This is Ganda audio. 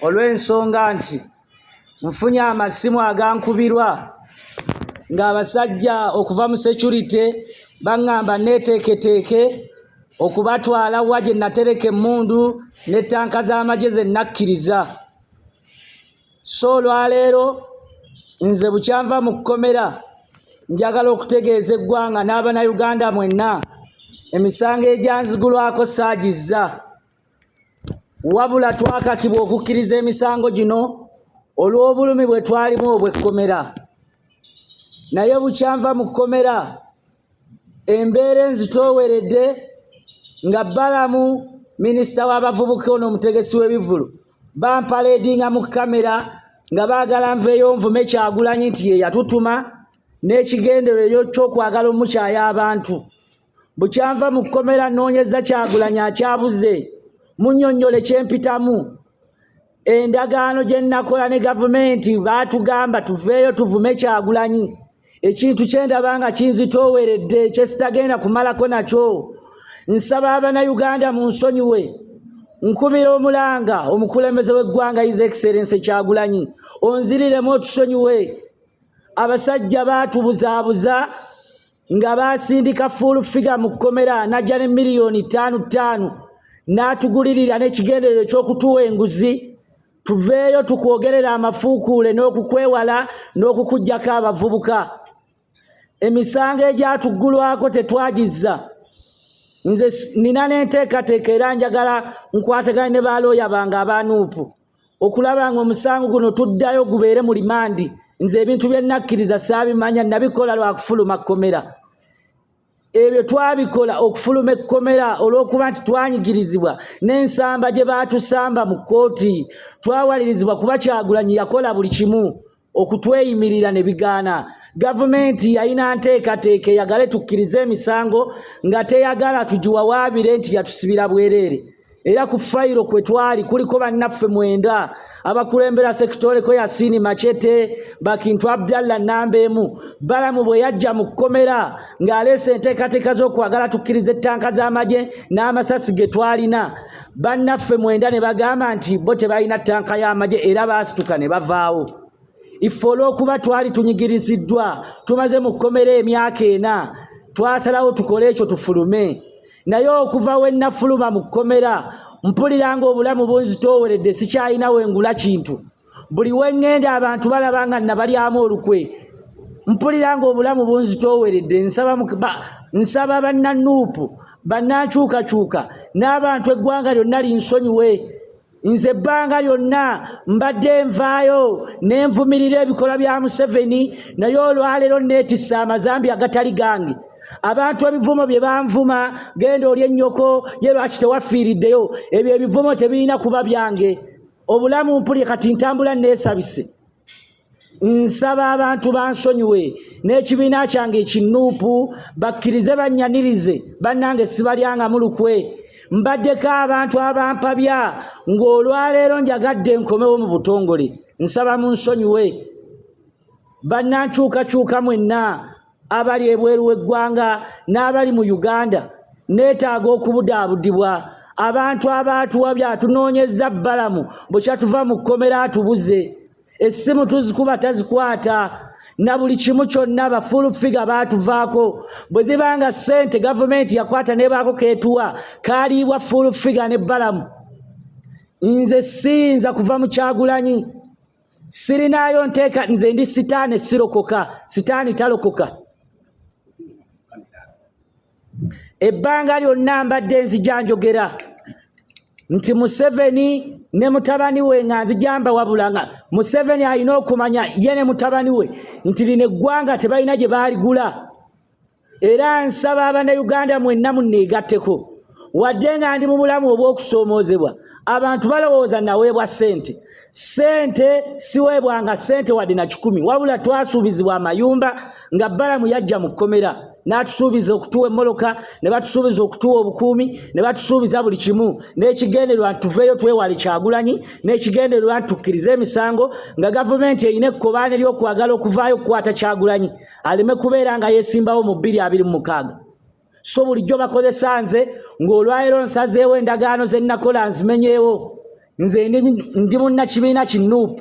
Olw'ensonga nti nfunye amasimu agankubirwa ng'abasajja okuva mu security baŋŋamba neeteeketeeke okubatwala wa gye natereka emmundu ne ttanka z'amagye ze nakkiriza. So olwaleero nze bukyanva mu kkomera njagala okutegeeza eggwanga n'Abannayuganda mwenna emisango egyanzigulwako saagizza. Wabula twakakibwa okukkiriza emisango gino olw'obulumi bwe twalimu obw'ekkomera. Naye bukyanva mu kkomera embeera enzitooweredde nga Balamu minisita w'abavubuka ono omutegesi w'ebivvulu bampaleedinga mu kkamera nga baagala nveeyo nvume Kyagulanyi nti ye yatutuma n'ekigendererwa ky'okwagala omukyaya abantu. Bukyanva mu kkomera nnoonyezza Kyagulanyi akyabuze munnyonnyole kye mpitamu. Endagaano gye nnakola ne gavumenti baatugamba tuveeyo tuvume Kyagulanyi, ekintu kye ndaba nga kinzitooweredde kye sitagenda kumalako nakyo. Nsaba Abannayuganda munsonyiwe. Nkubira omulanga omukulembeze w'eggwanga His Excellency Kyagulanyi onziriremu otusonyiwe. Abasajja baatubuzaabuza nga baasindika full figure mu kkomera n'ajja ne miliyoni ttaano ttaano n'atugulirira n'ekigendererwa eky'okutuwa enguzi tuveeyo tukwogerera amafuukuule n'okukwewala n'okukuggyako abavubuka. Emisango egyatuggulwako tetwagizza. Nze nina n'enteekateeka era njagala nkwatagane ne balooya bange aba Nuupu okulaba nga omusango guno tuddayo gubeere mu limandi. Nze ebintu bye nakkiriza saabimanya, nabikola lwa kufuluma kkomera. Ebyo twabikola okufuluma ekkomera olw'okuba nti twanyigirizibwa n'ensamba gye baatusamba mu kkooti. Twawalirizibwa kuba Kyagulanyi yakola buli kimu okutweyimirira ne bigaana. Gavumenti yalina nteekateeka eyagale tukkirize emisango nga teyagala tugiwawaabire nti yatusibira bwereere. Era ku fayiro kwe twali kuliko bannaffe mwenda abakulembera sekitoleko Yasini Machete, Bakintu Abdallah nnamba emu. Balamu bwe yajja mu kkomera ng'aleese enteekateeka z'okwagala tukkirize ettanka z'amagye n'amasasi ge twalina, bannaffe mwenda ne bagamba nti bo tebalina ttanka y'amagye era baasituka ne bavaawo. Iffe olw'okuba twali tunyigiriziddwa, tumaze mu kkomera emyaka ena, twasalawo tukole ekyo tufulume. Naye okuva we nnafuluma mu kkomera mpulira ng'obulamu bunzitooweredde, sikyalina we ngula kintu. Buli we ŋŋenda abantu balaba nga nnabalyamu olukwe. Mpulira ng'obulamu bunzitooweredde. Nsaba bannanuupu, bannankyukakyuka n'abantu eggwanga lyonna linsonyiwe. Nze ebbanga lyonna mbadde nvaayo ne nvumirira ebikolwa bya Museveni, naye olwaleero neetisse amazambi agatali gange. Abantu ebivumo bye banvuma, genda olye nnyoko, ye lwaki tewafiiriddeyo, ebyo ebivumo tebirina kuba byange. Obulamu mpulira kati ntambula neesabise. Nsaba abantu bansonyiwe n'ekibiina kyange ekinuupu bakkirize bannyanirize, bannange sibalyangamu lukwe. Mbaddeko abantu abampabya ng'olwaleero njagadde nkomewo mu butongole. Nsaba munsonyiwe. Bannankyukakyuka mwenna abali ebweru w'eggwanga n'abali mu Uganda, neetaaga okubudaabudibwa. Abantu abaatuwabya tunoonyezza Balamu bukya tuva mu kkomera atubuze. Essimu tuzikuba tazikwata na buli kimu kyonna ba full figure baatuvaako. Bwe ziba nga ssente gavumenti yakwata n'ebaako keetuwa, kaaliibwa full figure ne Balamu. Nze siyinza kuva mu Kyagulanyi, sirinaayo nteeka, nze ndi sitaani sirokoka, sitaani talokoka. Ebbanga lyonna mbadde nzija njogera nti Museveni ne mutabani we nga nzija mbawabula nga Museveni alina okumanya ye ne mutabani we nti lino eggwanga tebalina gye baaligula. Era nsaba Abannayuganda mwenna munneegatteko. Wadde nga ndi mu bulamu obw'okusoomoozebwa, abantu balowooza naweebwa ssente. Ssente siweebwanga ssente wadde na kikumi, wabula twasuubizibwa amayumba nga Balamu yajja mu kkomera n'atusuubiza okutuwa emmoloka, ne batusuubiza okutuwa obukuumi, ne batusuubiza buli kimu, n'ekigendererwa nti tuveeyo twewale Kyagulanyi, n'ekigendererwa nti tukkirize emisango nga gavumenti erina ekkobaane ly'okwagala okuvaayo okukwata Kyagulanyi aleme kubeera nga yeesimbawo mu bbiri abiri mu mukaaga. So bulijjo bakozesa nze ng'olwaleero nsazeewo endagaano ze nnakola nzimenyeewo. Nze ndi munnakibiina ki NUP.